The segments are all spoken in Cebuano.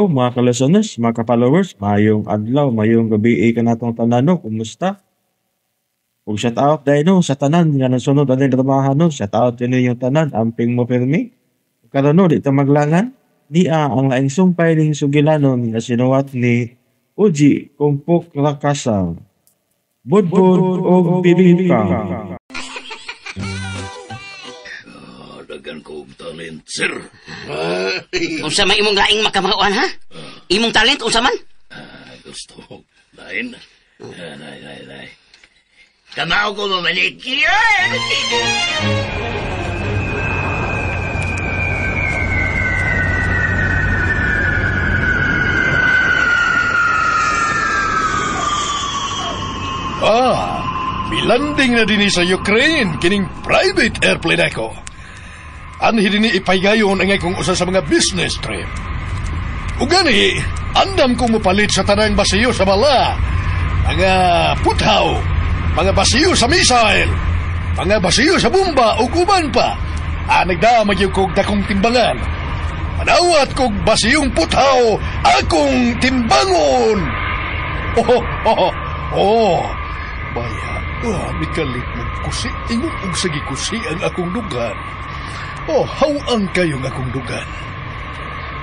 Hello mga ka-listeners, mga ka-followers, maayong adlaw, maayong gabi kanatong tanan no, kumusta? Ug shout out dahil no, sa tanan nga nasunod ani dramahan no, shout out din yung tanan, amping mo pirmi. Karon no, di ta maglangan, niya ang laing sumpay ning sugilanon nga sinuwat ni Uji Kumpok Rakasa. Budbud og bibingka. Dagan ko og talent, sir. Unsa may imong laing makamauan, ha? Imong talent, unsa man? Gusto mo lain? Lay, lay, lay. Kamao ko mamanikir! Ah, milanding na din sa Ukraine kining private airplane ako. Anhi dinhi ipaygayon ang akong usa sa mga business trip. Ug gani, andam kong mopalit sa tanang basiyo sa bala, mga puthaw, mga basiyo sa missile, mga basiyo sa bomba ug uban pa. Ah, nagdamag yung kog dakong timbangan. Manawat kog basiyong puthaw akong timbangon. Oh, oh, oh. Baya, mikalit magkusi, ingon og sige kusi ang akong dugan. Oh, hawang kayong akong dugan.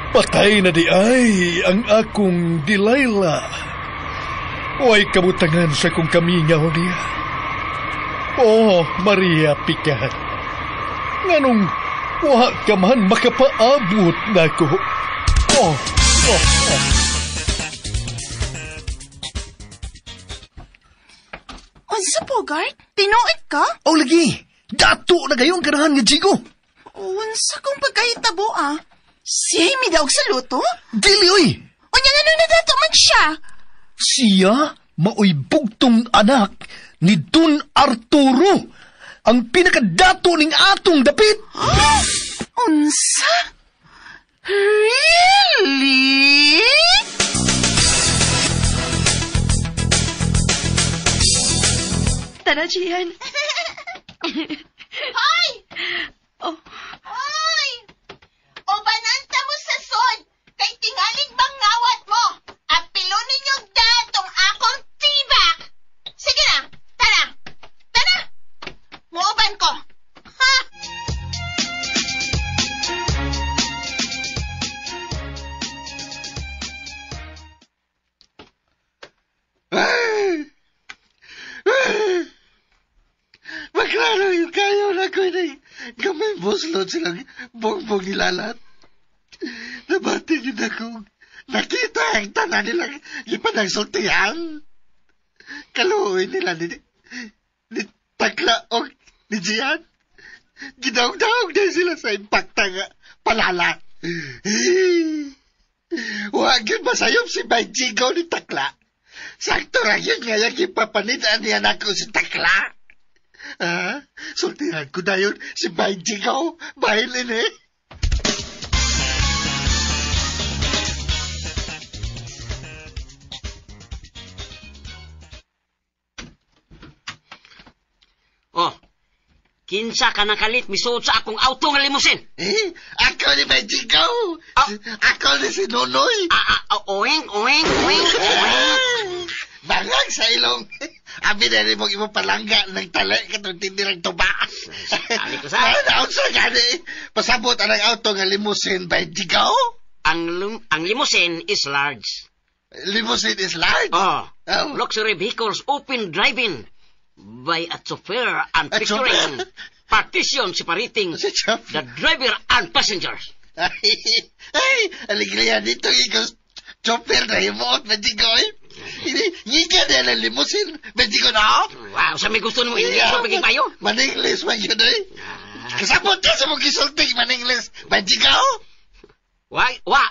Patay na di ay ang akong Delilah. Way kabutangan sa kong kamingaw niya. Oh, Maria Picat. Nganong wa ka man makapaabot nako. Oh, oh, oh. Unsa po, guard? Tinuod ka? Oh, lagi. Dato na kayong kanahan nga Jigo. Unsa kong pagkahitabo, ah? Siya midaog sa luto? Dili, oy! Unya nga nung nadato man siya? Siya maoy bugtong anak ni Don Arturo, ang pinakadato ning atong dapit. Unsa? Really? Tara, Gian. Hoy! Oh. Hoy! Ubananta mo sa sod! Kay tingalig bang ngawat mo? Apilo ninyo datong akong tibak! Sige na! Tara! Tara! Muuban ko! Ha! Maklaro yung kayo na ko na gamay buslot silang bongbong nilalat. Nabati yun akong nakita ang tanan nilang ipanagsultihan. Kaluoy nila ni Takla o ni Gian. Gidaog-daog din sila sa impakta nga palala. Huwag yun masayop si Bay Jigo ni Takla. Sakto ra yun nga yung ipapanitaan niya nako si Takla. Ah, sultihan ko na yun si Bay Jigo. Bahilin eh. Oh, kinsa ka nakalit misuot sa akong auto nga limousine? Eh, ako ni Bay Jigo. Ah. Ako ni si Nonoy. Oeng, oeng, oeng, oeng. Bangag sa ilong. Abi na rin mong imong palangga ng tali katong tindirang tuba. Ali ko sa. Naon sa gani? Pasabot ang auto nga limousine by Jigo? Ang limousine is large. Limousine is large? Oh. Oh. Luxury vehicles open driving by a chauffeur and picturing partition separating the driver and passengers. Ay, aligriya dito ikaw chauffeur na himuot ba Jigo? Hindi na ng limousine. Medyo ko na. Wow, sa may gusto mo, English mo pagiging payo? Maningles man yun eh. Kasabot ka sa mong gisulting, maningles. Medyo ka? Wa, wa.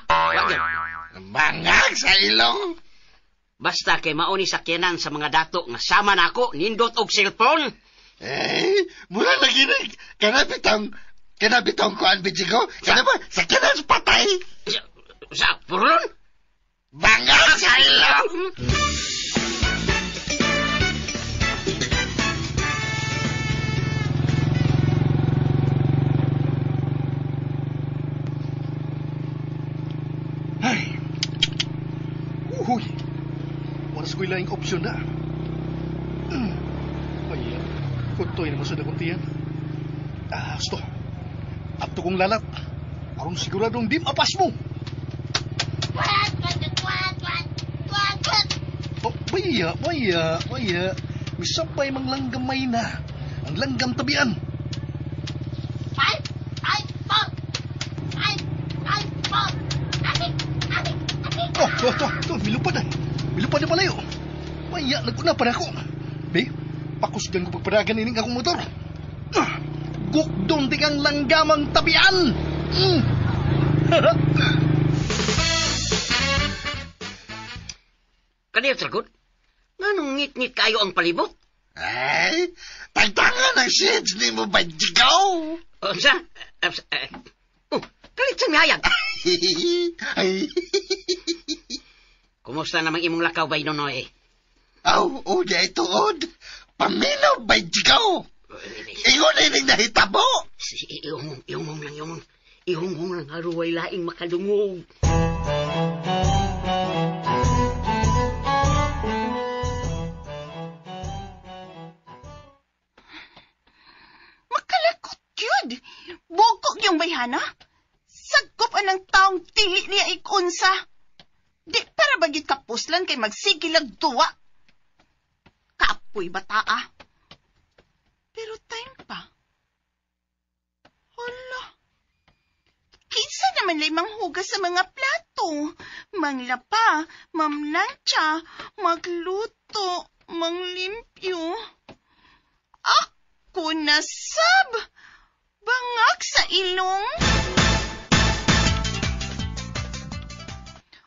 Bangag sa ilong. Basta kay mauni sakyanan sa mga dato nga sama na ako, nindot og cellphone. Eh, mula lagi na. Kanabitong kuan, medyo ko. Kanabitong, sakyanan sa patay. Sa purlon? Bangag sa ilong! Ay, Wala sa ko'y laing opsyon na. Ay, kutoy naman sa dakong tiyan. Ah, gusto. Ato kong lalat. Aron siguradong di mapas mo. Oh, baya, baya, baya. Misapay mang langgamay na. Ang langgam tabian. 5, 5, 4, 5, 5, 4. Atik, atik, atik. Oh, to, to, to, milupad na. Milupad na palayo. Baya, naguna pa na ako. Be, pakusgan ko pagpadagan ining akong motor. Ah, gukdon di kang langgamang tabian. Mm. Kanil, Tragod? Nganong ngit-ngit kayo ang palibot? Ay, tagtangan ang shades ni mo ba, jigaw? Unsa? Oh, kalit sa mihayag. Ay, Kumusta namang imong lakaw ba, Nonoy? aw, unya ituod. Paminaw ba, jigaw? Ingon ining nahitabo. Si ihungong, ihungong lang, ihungong. Ihungong lang, aruway laing makadungog. Makalakot yun. Bukog yung bayhana. Sagkop anang taong tili niya ikunsa. Di para bagit kapuslan kay magsigilag duwa. Kapoy bataa. Pero time pa. Hala. Kinsa naman lay manghugas sa mga plato. Manglapa, mamlantsa, magluto, manglimpyo. Ako nasab! Bangag sa ilong!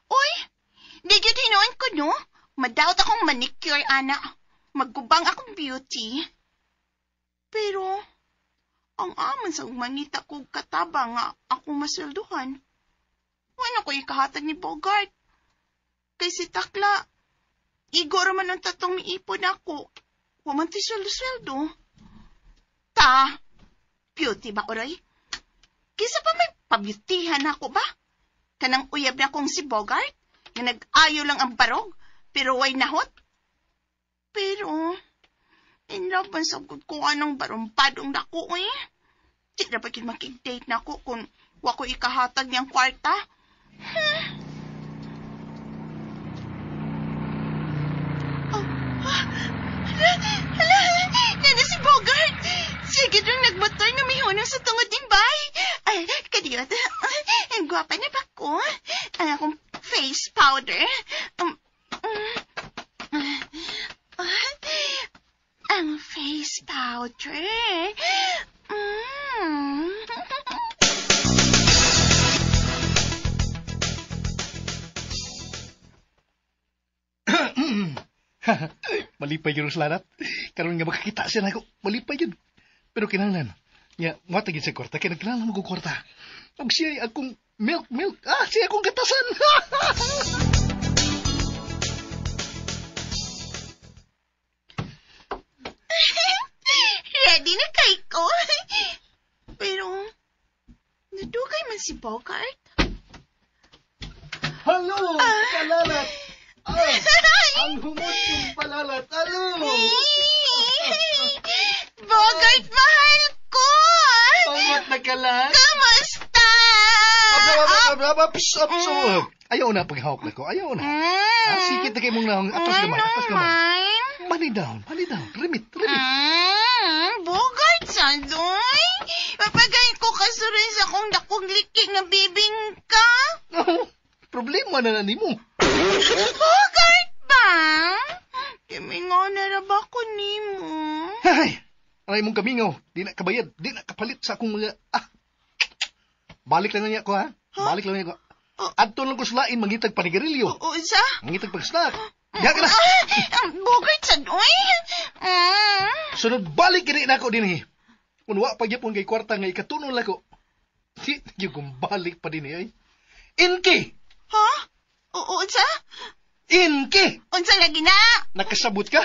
Uy! Di gyud hinuon ko, no? Madawat akong manicure, ana. Maggubang akong beauty. Pero, ang aman sa mangita ko kataba nga akong maswelduhan. Wala ko ikahatag ni Bogart. Kay si Takla, igo raman ang tatong miipon ako. Waman ti sweldo-sweldo. Ta, beauty ba, oray? Kisa pa may pabyutihan ako ba? Kanang uyab na kong si Bogart, nga nag-ayo lang ang barog, pero way nahot. Pero, in love man sa gud ko anong barumpadong nako eh. Di na ba makig-date na ko kung wa ko ikahatag niyang kwarta? Oh, ah, hala, hala, nana si Bogart. Sige doon nagmotor na may hunong sa tungod din bay. Ay, kadiyot. Ang gwapa na ba ko? Ang akong face powder. Ang face powder. Mm. Malipay yun sa lalat. Karon nga makakita siya na ako. Malipay yun. Pero kinahanglan. Ya, matagin sa kwarta. Kaya nagkinahanglan mo kong kwarta. Ug siya akong milk, milk. Ah, siya akong gatasan. Ready na kay ko. Pero, nadugay man si Bogart. Hello, palalat. Ah, ang humot yung palalat. Hello. Bogart, mahal ko! Pangot na kalat. Kamusta? Ayaw na paghawak na ko. Ayaw na. Ah, sikit na kayo mong naong. Atos gamay, atos gamay. Money down, money down. Remit, remit. Bogart, sandoy. Papagayin ko kasurin sa akong dakong liki nga bibingka. Oh, problema na na nimo. Bogart ba? Kimingaw na ra ba ko nimo? Ay, aray mong kamingaw. Di na kabayad, di na kapalit sa akong mga... Ah, balik lang na niya ko, ha? Balik lang niya ko. Adto lang ko sa lain, mangitag panigarilyo. Unsa? Mangitag pag-snack. Diha ka na. Ah, Bogart, sandoy. Sunod, balik kini na ako din eh. Kung wa pa gyapon kay kwarta nga ikatunon lang ko. Di, yung kung balik pa din eh. Ay. Inki! Ha? Unsa? Inki! Unsa lagi na? Nakasabot ka?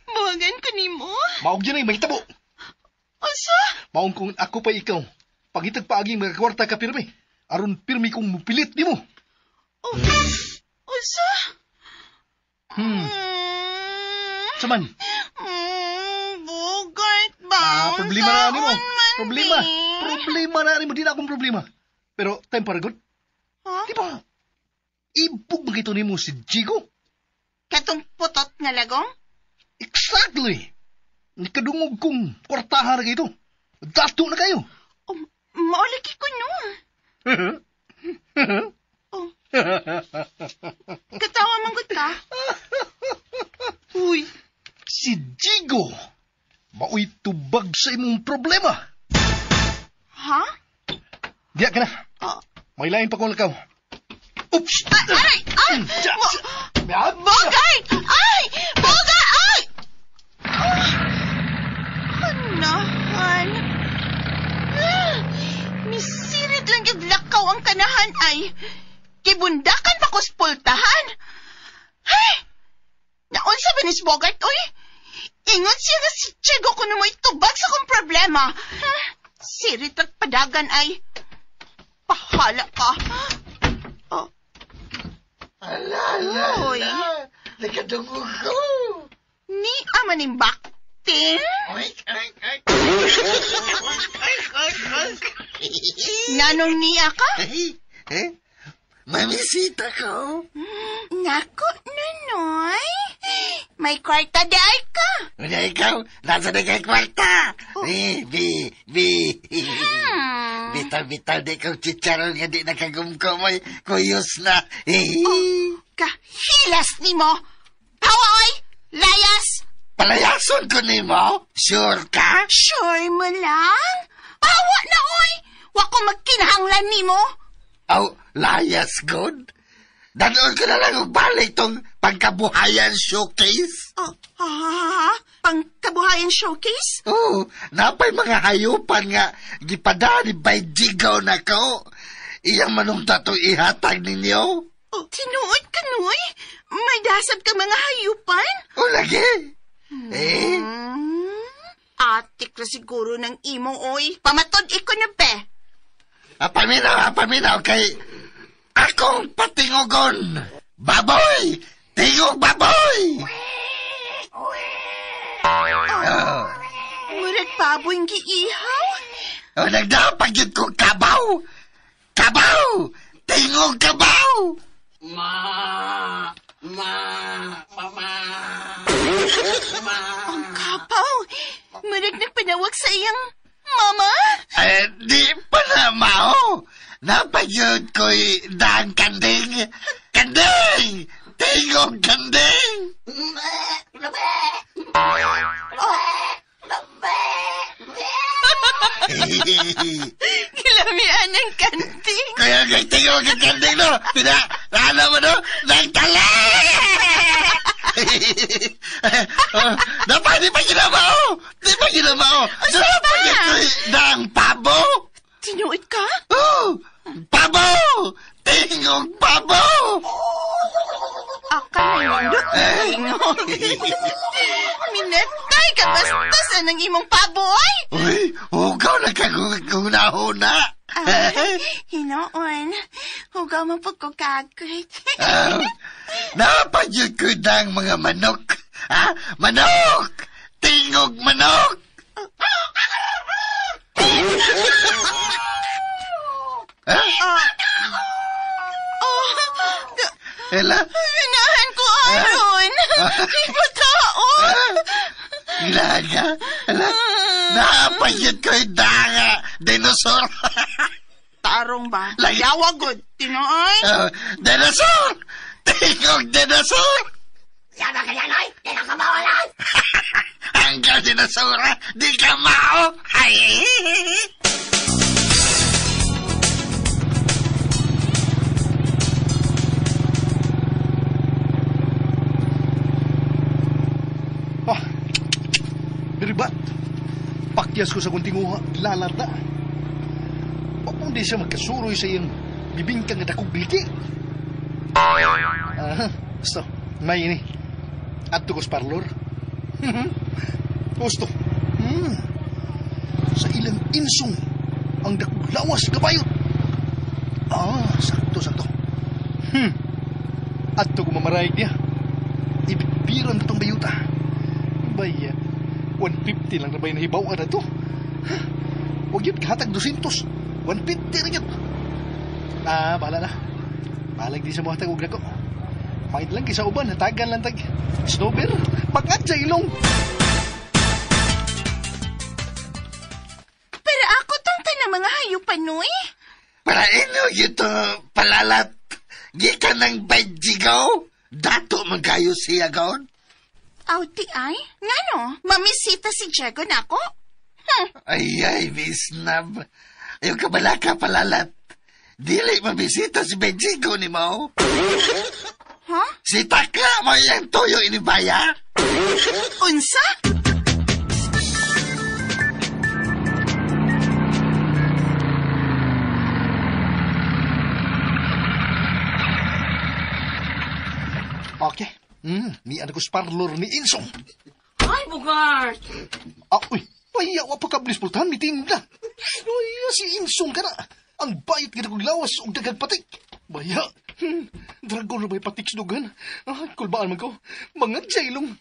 Buhagan ko nimo. Maog yun ay mahitabo. Unsa? Maong kung ako pa ikaw. Pagitag paaging mga kwarta ka pirmi. Aron pirmi kong mupilit nimo. Oh, unsa? Saman? Bugart ba? Ah, problema na nimo. Unsaon man Problema. ni? Problema na nimo. Di na akong problema. Pero time para good. Ha? Di ba? Ibog ba kito nimo si Jigo? Katong putot nga lagong? Exactly. Nikadungog kong kwartahan na kito. Dato na kayo. Oh, maulagi ko no. Oh. Katawa man gud ka. Uy, si Jigo. Maoy tubag sa imong problema. Ha? Diya ka na. Oh. May lain pa kong lakaw. Oops! Ay, aray! Ay! Bogart! Ay! Bogart! Ay! Oh, kanahan. Misirid lang yung lakaw ang kanahan ay. Gibundakan pa ko spultahan. Hey! Naunsa ba ni si Bogart, uy? Ingon siya nga si Chigo kuno mo'y tubag sa kong problema. Sirit at padagan ay. Pahala ka. Oh. Ala, ala, Uy. ala. Nakadungog ko. Ni ama ning bakting? Oy, ay, ay. Nanong niya ka? Eh? Mamisita ko. Nako, Nonoy. May kwarta di ay ka. Unya ikaw, nasa na kay kwarta. B, B, B. Bitaw-bitaw di kong chicharon nga di nakagumkumoy. Kuyos na. Oh, kahilas ni mo. Pawa, oy! Layas! Palayason ko ni mo? Sure ka? Sure mo lang? Pawa na, oy! Wa ko magkinahanglan ni mo. Aw, layas good? Danoon ko na lang og balik tong pangkabuhayan showcase. Oh, ha? Pangkabuhayan showcase? Oo, napay mga hayupan nga gipada ni Bay Jigaw na ko. Iyang manong tato ihatag ninyo. Oh, tinuod ka, Noy? May dasab ka mga hayupan? O lagi. Eh, Atik na siguro ng imo, oy. Pamatod iko na, be. Paminaw, kay akong patingugon. Baboy! Tingog baboy! Oh. Murag baboy ang giihaw. Oh, nagdapag yun ko kabaw! Kabaw! Tingog kabaw! Ma! Ma! Mama! Ma! Ang kabaw. Murag nagpanawag sa iyang mama. Eh, di pa na mao. Napag yun ko'y daan kanding. Kanding! Tingog kanding! Kilamian ng kanding. Kaya kay tingog ang kanding, no? Pina, ano mo, no? Nagtala! Dapat di pa ginamao! Di pa ginamao! Dapat yun ko'y daang pabo! Tinuod ka? Oh! Pabo! Tingog pabo! Aka na nindot. Tingog. Minatay ka basta ng imong pabo, ay! Uy, hugaw na kaguna-huna. Hinoon. Hugaw man po ko kagrit. Napayod ko ng mga manok. Ha? Manok! Tingog manok! Ha? Oh, Ela? ganahan ko aron. Di ba tao? Ginahan ka? Ela? Napayod ko yung danga, dinosaur. Tarong ba? Lagi. Yawa good. Tinoy? Oh, dinosaur! Tingog dinosaur! Yaba ka yan, oy! Di na ka mawalan! Hanggang dinosaur, di ka mao! Ay! Ah, biribat. Pakyas ko sa kuntinguha, lalata. Wa di siya magkasuroy sa iyang bibingkang nga dakong biliki. Ah, basta, may ini. Adto ko sa parlor. Gusto. Sa ilang insong, ang dakong lawas kabayot. Ah, sakto, sakto. Adto ko mamarayag niya. Biron na itong bayuta. Baya, 150 lang na ba yung nahibaw na to? Huwag yun, kahatag 200. 150 rin yun. Ah, bahala na. Bahalag di sa mga hatag og nako. Mahit lang kaysa uban, hatagan lang tag. Snowbear, magat sa ilong. Pero ako tong tanang mga hayupan, Noy. Para ino yun to, palalat. Gikan ng Benjigo. Dato man kayo siya gaon. Awti ay? Ngano? Mamisita si Diego nako? Ay, ay, Miss Nab. Ayaw ka balaka, palalat. Dili mabisita si Benjigo ni mo. Ha? Si Takla mo iyang toyo inibaya. Unsa? Okay. Ni anak ko parlor ni Insong. Hi, Bugart! Ah, uy, paya wa pa ka blispultahan, mitinda. Uy, si Insong ka na. Ang bayot gid kong lawas ug daghang patik. Baya, dragon na ba'y patik sa dugan? Ah, kulbaan man ko. Mga jailong.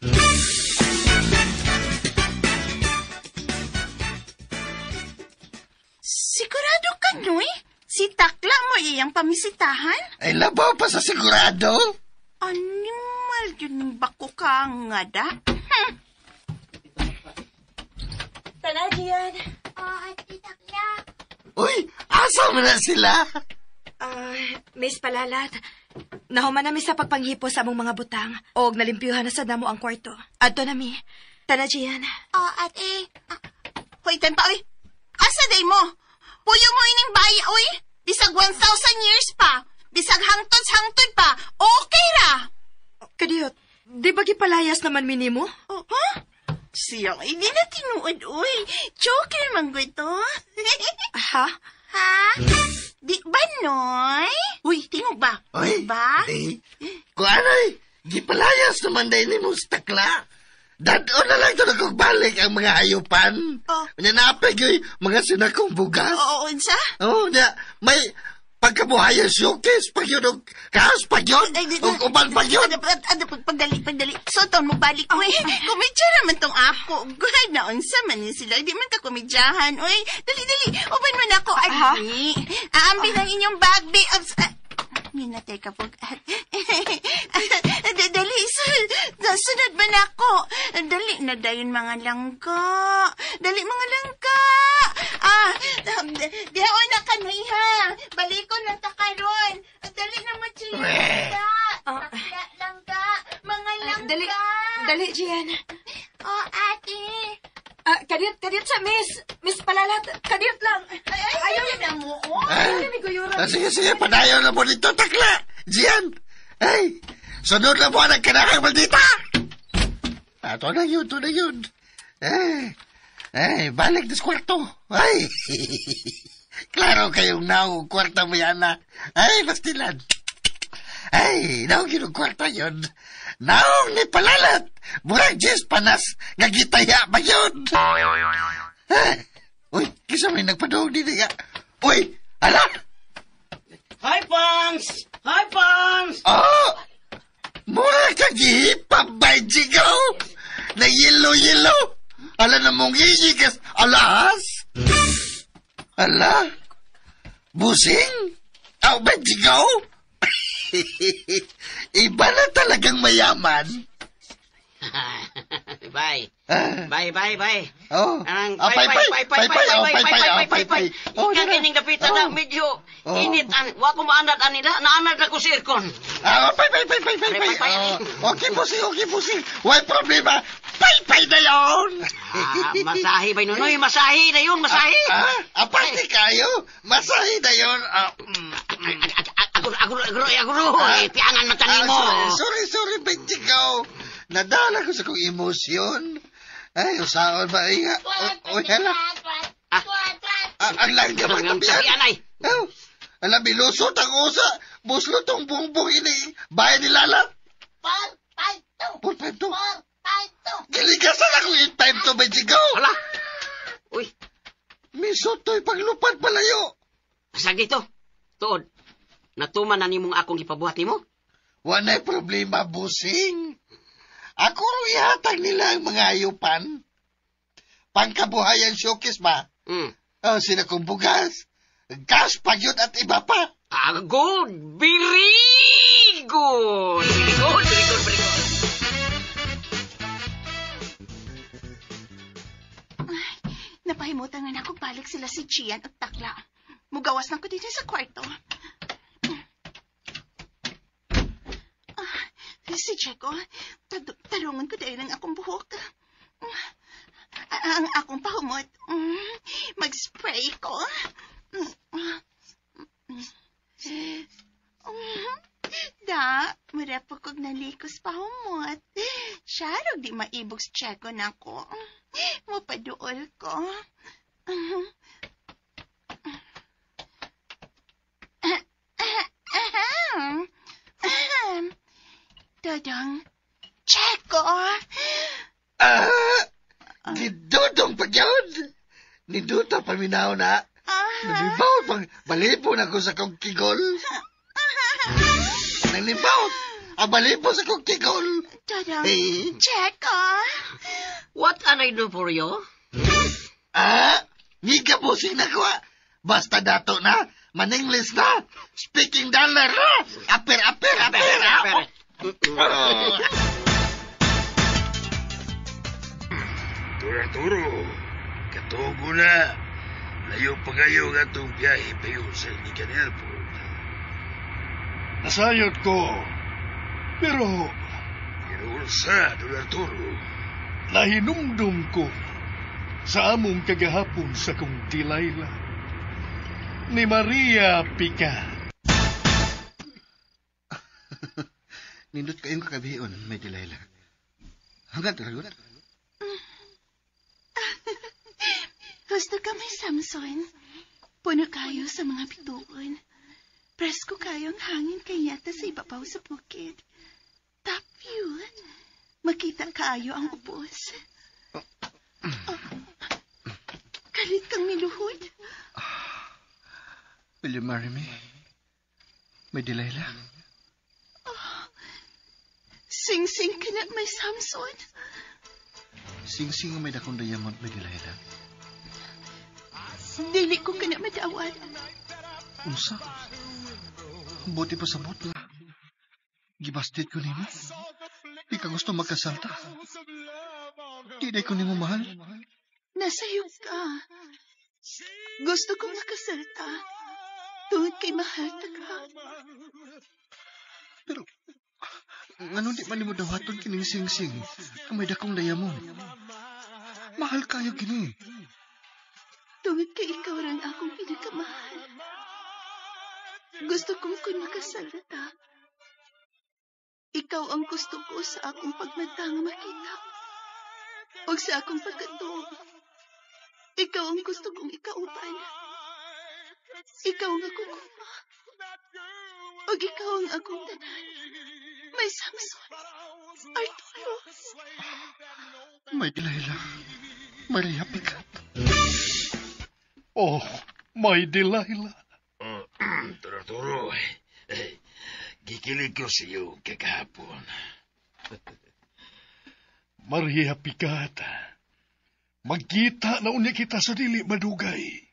Sigurado ka, Noy? Si Takla mo iyang pamisitahan? Ay, labaw pa sa sigurado. Animal yun ng bako ka nga da. Tana, Gian. Oh, Ate Takla. Uy, asa man na sila? Miss Palalat, nahuman nami sa pagpanghipo sa among mga butang. Og nalimpyuhan na sa damo ang kwarto. Adto nami. Tana, Gian. Oh, ate. Ah, hoy, tan pa, oy. Asa day mo? Puyo mo ining baya, oy. Bisag 1,000 years pa. Bisag hangtod-hangtod pa. Okay ra. Kadiyot, di ba gipalayas naman minimo? Oh, huh? Siya, hindi na tinuod, oy. Joker man ko ito. Ha? Ha? Di ba, Noy? Uy, tingog ba? Uy, Ba? di. Kung ano'y, gipalayas naman din ni mo sa Takla. Dadon na lang ito nagkugbalik ang mga hayupan. Oh. Nya naapig yo'y mga sinakong bugas. Oo, unsa? Oh, nya, may pagkabuhayan showcase pag yun, og kaos pag yun, og uban pag yun. Pagdali, pagdali. So, taon mo balik, uy. Komedya naman tong ako. Good na, unsa man ni sila. Di man ka komedyahan, uy. Dali, dali. Uban man ako, agi. Aambi ng inyong bag, bi. Minatay ka po. Dali, sunod man ako. Dali na dayon mga langka. Dali mga langka. Ah, dihaon na kanoy ha. Balikon lang ta karon. Dali na mo, Gian. Takla, langka. Mga langka. Dali, dali, Gian. Oh, ate. Ah, kadiyot, kadiyot sa Miss. Miss Palalat, kadiyot lang. Ay, ay, ayaw na mo, oh. Ay, Ay, guyura. ah, sige, sige, padayon na mo dito, Takla. Gian, ay, sunod na mo ang kanahang maldita. Ato na yun, to na yun. Ay, ay, balik na sa kwarto. Ay, klaro kayong naong kwarta mo yan na. Ay, bastilan. Ay, naong yun ang kwarta yun. Naong ni Palalat. Murag Diyos panas, nga gitaya ba yun? Ay, uy, kisa may nagpadong din niya. Uy, ala! Hi, Pons! Hi, Pons! Oh! Mura ka gihipap ba, Jigo? Na yelo-yelo! Ala na mong iyigas, alahas! Ala? Busing? Aw ba, Jigo? Iba na talagang mayaman. Bye. Ah. Bye, bye, bye. Oh. Ang Ah, pay, pay, pay, pay, pay, oh, pay, pay, pay, pay, pay. Oh, Ika dara. kining dapitan na Oh. medyo Oh. init an. Wa ko maanad anila, naanad na ko sa aircon. Ah, pay, pay, pay, pay, pay, Pay, pay. pay, pay. Oh, okay, busing, okay, busing. Why problema? Pay, pay na yun! Ah, masahi ba nunoy? Masahi na yun, masahi. Ah, aparte kayo. Masahi na yun. Ah, Ako, ako, ako, ako, Ah. piangan mata Ah, nimo. sorry, sorry, sorry, Benjigo. Nadala ko sa kong emosyon. Ay, usaon ba? Ay, oh, hala. Ah. Ah, ang lang ka Ang magtabihan. tabian ay. Oh, alam, bilusot ang usa. Buslo tong bumbong ini. Bayan ni Lala. 4, 5, 2. 4, 5, 2. 4, 5, 2. Giligasan ako 8, 5, 2, Benjigo. Hala. Uy, Misuto'y paglupad palayo. Sa dito. Tuod. Natuman na nimong akong gipabuhat nimo? Wala'y problema, busing. Ako ro ihatag nila ang mga ayupan. Pangkabuhayan showcase ba? Mm. Oh, sila kong bugas. Gas pa yun at iba pa. Ah, good. Very good. Very good, very good, very good. Ay, napahimutan nga na balik sila si Gian at Takla. Mugawas na ko dito sa kwarto. Ah, si Checo, tarungan ko dahil ang akong buhok. Ang akong pahumot. Mag-spray ko. Da, mura po kog nalikos pahumot. Siya rog di maibog si Checo na ko. Mapaduol ko. Dodong, Checo! Ah! Gidudong pa yun! Ninduta paminaw na. Nalibaw pang balipo na ko sa kong kigol. Nalibaw! Ang balipo sa kong kigol. Dodong, Eh? Checo! What can I do for you? Ah! Ni ka busing na ko. Basta dato na. Maningles na. Speaking dollar na. Aper, aper, aper. Aper. Turo-turo, katugo na. Layo pa kayo nga itong biyahe payo sa Iligan Airport. Nasayod ko. Pero Pero unsa, Don Arturo, nahinumdum ko sa among kagahapon sa kong Delilah. Ni Maria Pica. Nindot kayong kakabiyon, may Delilah. Hanggang talagot. Gusto ka may Samson. Puno kayo sa mga bituon. Presko kayo ang hangin kay yata sa ibabaw sa bukid. Top view. Makita kaayo ang ubos. Oh. Kalit kang miluhod. Will you marry me? May Delilah? Sing-sing ka na may Samson. Sing-sing ang may dakong diamond, may Delilah. Dili ko ka na madawat. Unsa? Buti pa sa bot nga. Gibastit ko nimo. Di ka gusto magkasalta. Di day ko nimo mahal. Nasayop ka. Gusto kong makasalta. Tungod kay mahal ta ka. Pero, ngano di man nimo dawaton kining sing-sing ang may dakong diamond? Mahal kayo kini. Tungod kay ikaw rang akong pinakamahal. Gusto kong kun makasalta. Ikaw ang gusto ko sa akong pagmata nga makita. O sa akong pagkatuo. Ikaw ang gusto kong ikauban. Ikaw ang akong kuma. O ikaw ang akong tanan. May Samson. Arturo. May Delilah. Maria Picat. Oh, my Delilah. Don Arturo, eh, gikilig ko sa iyo kagahapon. Maria Picat, magkita na unya kita sa dili madugay.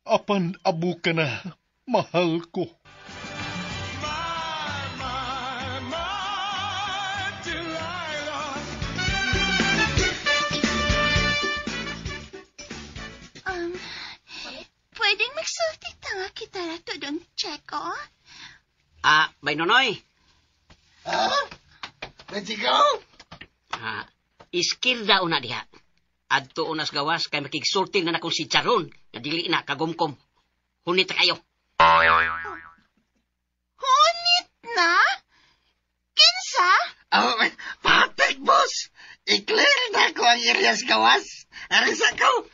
Apan abo ka na, mahal ko. Pwedeng magsulti ta nga kita rato doon, Checo? Ah, bay Nonoy. Ha? Let's go? Ah, iskilda una diha. Adto unas gawas kay makigsulti na nakong si Charon nga dili na kagumkom. Hunit kayo. Hunit na? Kinsa? Oh, patik, boss! I-clear na ko ang areas gawas. Aris ako!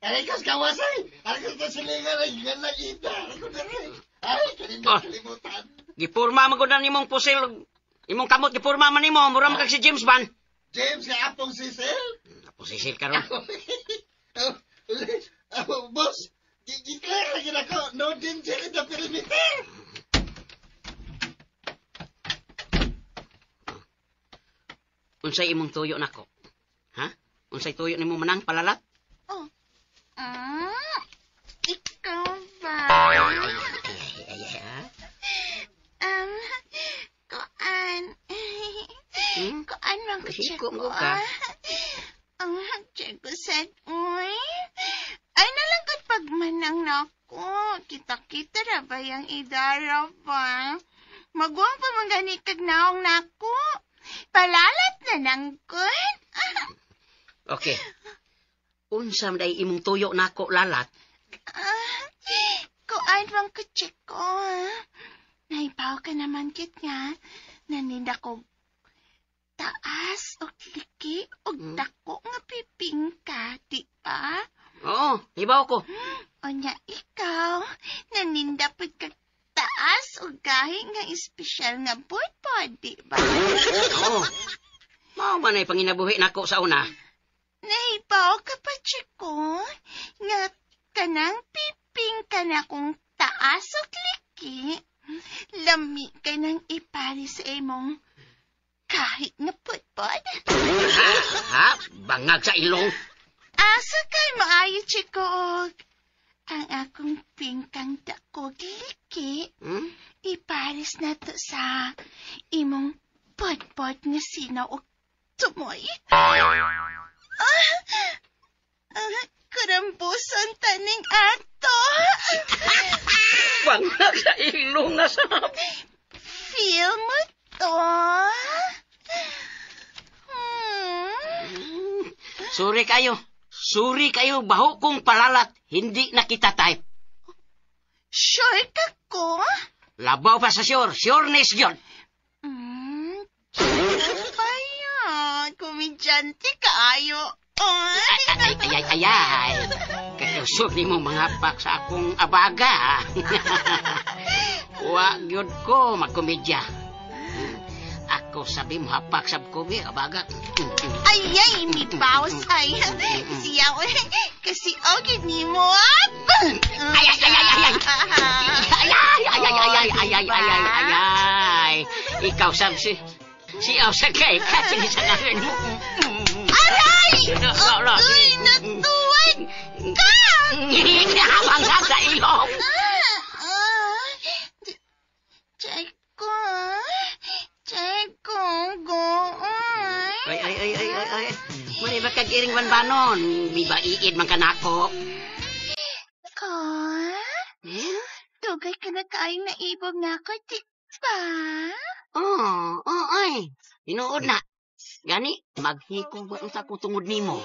Aray ko sa gawas ay! Aray ko sa silingan ay nga Aray ko na rin. Ay, kanina Oh. kalimutan. Gipurma man gud na nimong pusil. Imong kamot gipurma man nimo, mura man kag si James Bond. James nga apong sisil? Apo sisil karon. Oh, boss, gi-clear lagi na ko. No danger in the perimeter. Unsay imong tuyo nako? Ha? Unsay tuyo nimo manang palalat? Oh. Ikaw ba? Ay, ay, ay, ay, ay, ha? Kuan. Hmm? Kuan man ko, Hiko Chico. mo ka. Chico said, uy. Ay, nalangkot pagmanang nako. Kita-kita ra ba yung idara ba? Maguwang pa man gani kag naong nako. Palalat na nangkot. Okay. Unsa man day imong tuyo nako lalat? Kuan man ko, Chico. Naibaw ka naman kit nga. Naninda ko taas o liki o dako nga pipingka, di ba? Oo, ibaw ko. Onya ikaw, naninda pud kag taas o gahi nga espesyal nga budbod, di ba? Oo. Mao man ay panginabuhi nako sa una. Naibaw ka pa, Chico, nga kanang pipingka na kung taas o liki, lami ka nang ipari sa imong kahit nga putpod. Ha? Bangag sa ilong. Asa kay maayo, Chico, og ang akong pingkang dako liki, ipares na to sa imong putpod nga sinaw og tumoy. Karambuson taning ato. Bangag sa ilong na sa... Feel mo to? Sorry kayo. Sorry kayo, baho kong palalat. Hindi na kita type. Sure ka ko? Labaw pa sa sure. Sureness yun. Sure pa yun. Komedyante kaayo. Ay, ay, ay, ay, ay. Kakusog ni mo mga pak sa akong abaga. Wa gyud ko magkomedya. Ako sabi mo hapak sab ko bi abaga. Ay, ay, mi paus ay. Siya, kasi okay ni mo up. Ay, ay, ay, ay, ay. Ay, ay, ay, ay, ay, ay, ay, ay, ay, ay, ay. Ikaw sab si siyaw sa kay kasi sa karin mo. Aray! Uy, natuwad ka! Habang sa ilong. Checo, Checo, go. Ay, ay, ay, ay, ay, ay. Mali ba kag-iring banbanon? Di ba iid man ka nako? Ko? Dugay ka na kaayong naibog nga ako, di ba? Oo, oh, ay. Tinuod na. Gani, maghikong ba sa akong tungod nimo?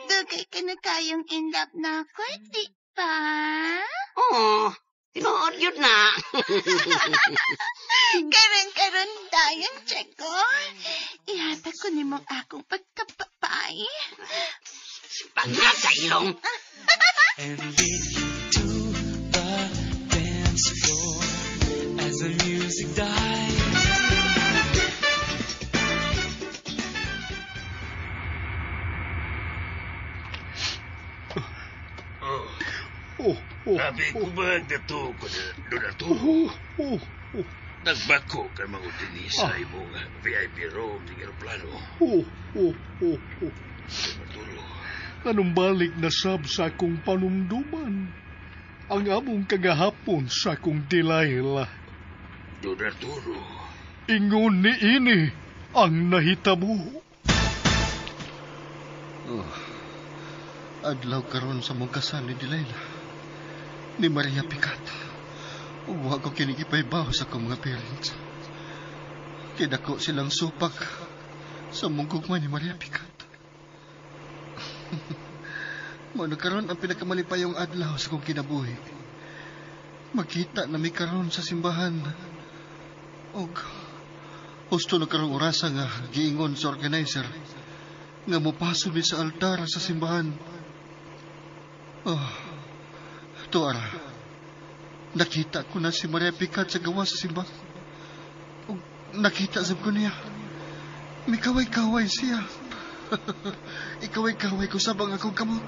Dugay ka na kayong in love na ako, di ba? Oo, tinuod yun na. Karon-karon dayon, Checo. Ihatag ko nimong akong pagkapapay. Bangag sa ilong. And lead you to the dance floor as the music dies. Oh, sabi ko ba dato ko na Don Arturo? Nagbako ka mga dinhi sa imong VIP room ng aeroplano. Don Arturo. Nanumbalik na sab sa akong panumduman ang among kagahapon sa akong Delilah. Don Arturo. Ingon ni ini ang nahitabo. Oh, adlaw karon sa mong kasal ni Delilah, ni Maria Picat. Wa ko kini gipaybaw sa akong mga parents. Kidako silang supak sa mong gugma ni Maria Picat. Mao na karon ang pinakamalipayong adlaw sa akong kinabuhi. Magkita na mi karon sa simbahan. Og husto na karong orasa nga giingon sa organizer nga mopaso mi sa altar sa simbahan. Oh, tuara. Nakita ko na si Maria Picat sa gawas sa simbahan. Og nakita sab ko niya. Mikaway-kaway siya. Ikaway-kaway ko sabang akong kamot.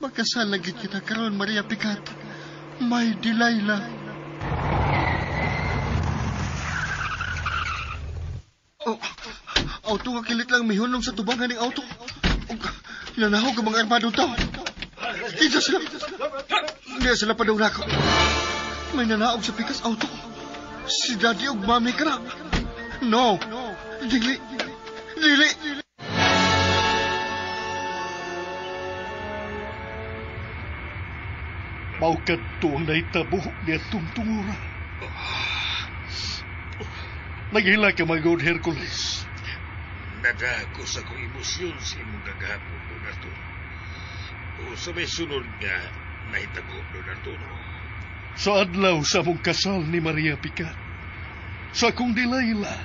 Makasal na gid kita karon, Maria Picat. My Delilah. Oh, auto nga kilit lang mihunong sa tubangan ng auto. Nanahog ang mga armadong tao. Kinsa sila. Hindi sila padung nako. May nanaog sa pikas auto. Si Daddy og Mami ka na. No. Dili. Dili. Mao kadto ang nahitabo niya tungtungura. Naghila ka magod, Hercules. Nadako sa kong emosyon sa imong kagahapon, Don Arturo. O sa may sunod nga nahitabo, Don Arturo. Sa adlaw sa among kasal ni Maria Picat, sa akong Delilah,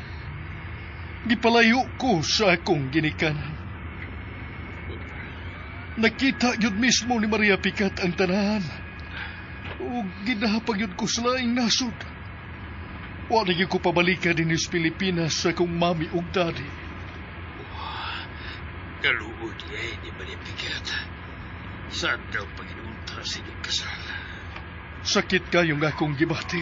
gipalayo ko sa akong ginikanan. Nakita yun mismo ni Maria Picat ang tanan. O ginahapag yun ko sa laing nasod. Wa na gyud ko pabalika dinhi sa Pilipinas sa akong mami ug daddy. Kaluod ay ni Maria Picat. Sa adlaw paginunta sa inyong kasal. Sakit kayong akong gibati.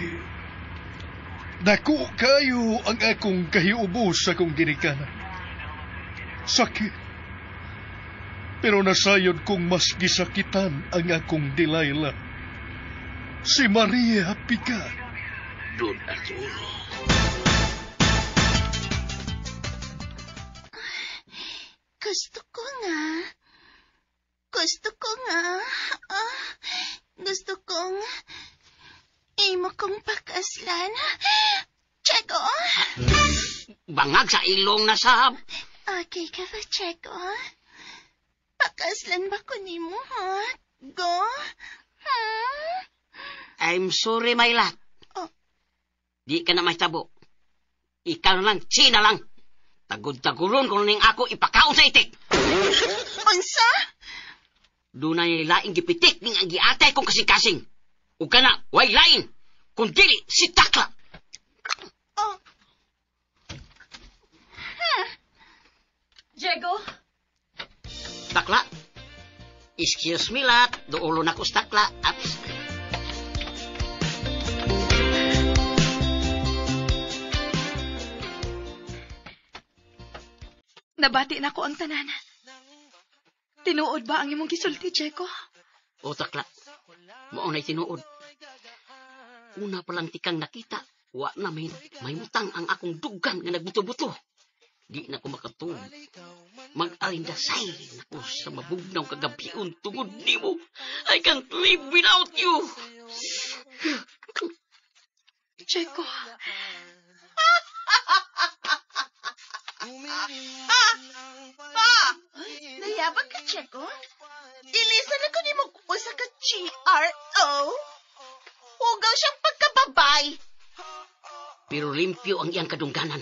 Dako kayo ang akong kahiubos sa akong ginikanan. Sakit. Pero nasayod kong mas gisakitan ang akong Delilah. Si Maria Picat. Don Arturo. Gusto ko nga. Gusto ko nga. Ah, gusto kong imo kong pakaslan. Checo. Bangag sa ilong na sab. Okay ka ba, Checo? Pakaslan ba ko nimo, ha? Go? Hmm? I'm sorry, my lad. Oh. Di ka na mahitabo. Ikaw na lang, China lang. Tagod-tagulon kung ning ako ipakaon sa itik. Unsa? Dunay laing gipitik ning ang giatay kong kasing-kasing. Ug kana, way lain. Kung dili, si Takla. Oh. Diego? Takla? Excuse me, lat. Duulo na ko sa takla. Aps. Nabati na ko ang tanan. Tinuod ba ang imong gisulti, Diego? O, takla. Mao na'y tinuod. Una pa lang tikang nakita, wa na may mutang ang akong dugan nga nagbuto-buto. Di na ko makatulog. Mag-alindasay na ko sa mabugnaw kagabion tungod nimo. I can't live without you. Diego. Ah! Nayabag ka, Checo? Ilisan ako ni mo usa ka GRO. Hugaw siyang pagkababay. Pero limpyo ang iyang kadungganan.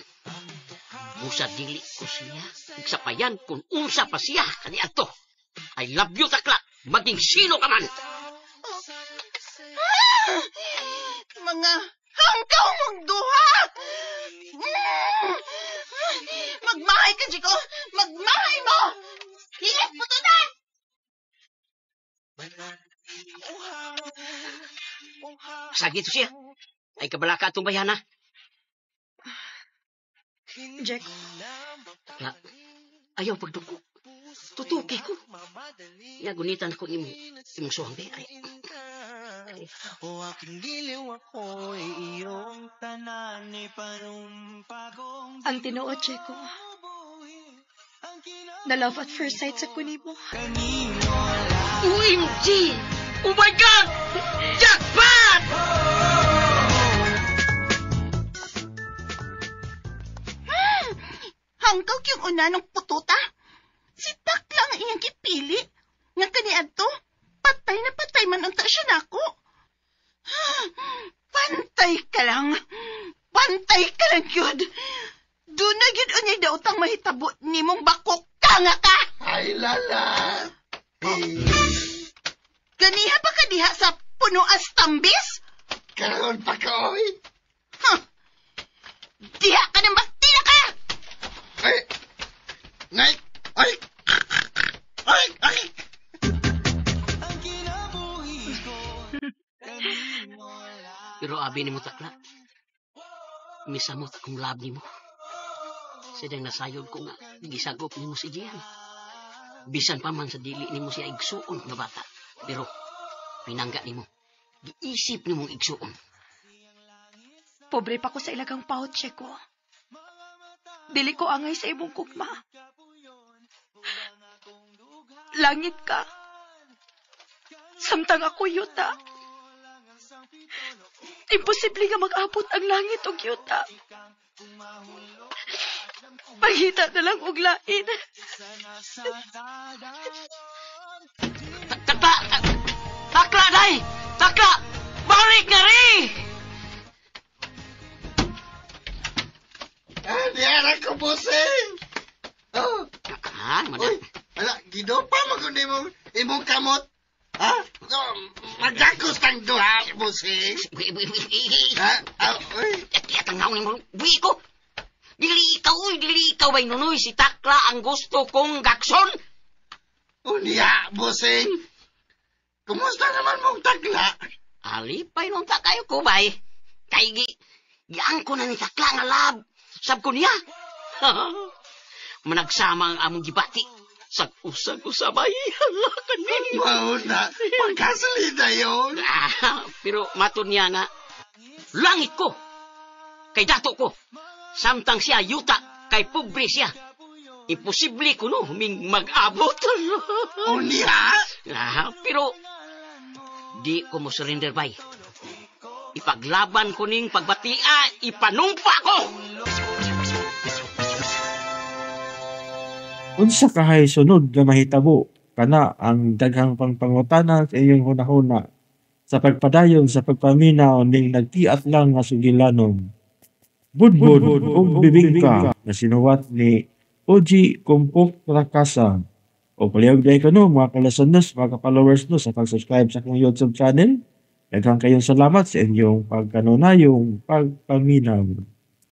Busa dili ko siya. Igsapayan kung unsa pa siya kaniadto. I love you, takla. Maging sino ka man. Ah! Mga hanggaw mong duha! Mm! Magmahay ka, Chico! Magmahay mo! Hilit mo to na! Sagito siya. Ay kabalaka atong bayana. Jack. Takla, ayaw pagduko. Tutuki ko. Yagunitan ako imong suwang be. Ay. Ang tinuod, Checo. Na love at first sight sa kunimo. OMG! Oh my God! Jackpot! Hanggaw yung una ng pututa. Si Takla ang iyang gipili. Nga kaniadto, patay na patay man unta siya nako. Pantay ka lang. Pantay ka lang yun. Doon na yun unyay daotang mahitabo nimong bakok ka nga ka. Ay, lala. Ganiha pa ka diha sa puno as tambis? Karon pa ka, oy. Huh. Diha ka ng baktina ka! Ay! Nay! Ay! Ay! Ay! Pero abi ni mo takla. Misamot akong love nimo. Sidang nasayod ko nga gisagop nimo si Gian. Bisan pa man sa dili nimo siya igsuon nga bata. Pero pinangga nimo. Giisip nimong igsuon. Pobre pa ko sa ilagang pouch ko. Dili ko angay sa imong gugma. Langit ka. Samtang ako yuta. Imposible nga mag-abot ang langit og yuta. Pangita na lang og lain. Takla! Takla, day! Takla! Balik na rin! Ah, diara ko, bossing. Oh, Ha, madam. uy, ala, gidopa mo kung imong, imong kamot. Ha? Oh, magdakos tang duha, bossing. Ha? Ah, uy. Kaya naong mo, buwi ko. Dili ikaw, uy, dili ikaw bay nunoy si Takla ang gusto kong gakson. Unya, bossing. Kumusta naman mong takla? Alipay nung ta kayo ko, bay. Kay gi, giang ko na ni Takla nga lab. Sab ko niya. Managsama ang among gibati. Sag-usag usabay. Hala kani. Mao na, pagkasalita yun. Ah, pero matod niya nga, langit ko, kay dato ko, samtang siya yuta, kay pobre siya. Imposible ko no, ming mag-abot. Unya? Ah, pero, di ko mo surrender, bay. Ipaglaban ko ning pagbatia, ipanumpa ko! Unsa kahay sunod nga mahitabo kana ang daghang pangpangutana sa inyong hunahuna sa pagpadayon sa pagpaminaw ning nagtiat lang nga sugilanon. Budbud ug bibingka na sinuwat ni Oji Kumpok Prakasa. O palihog dahil ka no, mga kalasanas, mga followers no, sa pag-subscribe sa akong YouTube channel. Daghang kayong salamat sa inyong pagkanunayong pagpaminaw.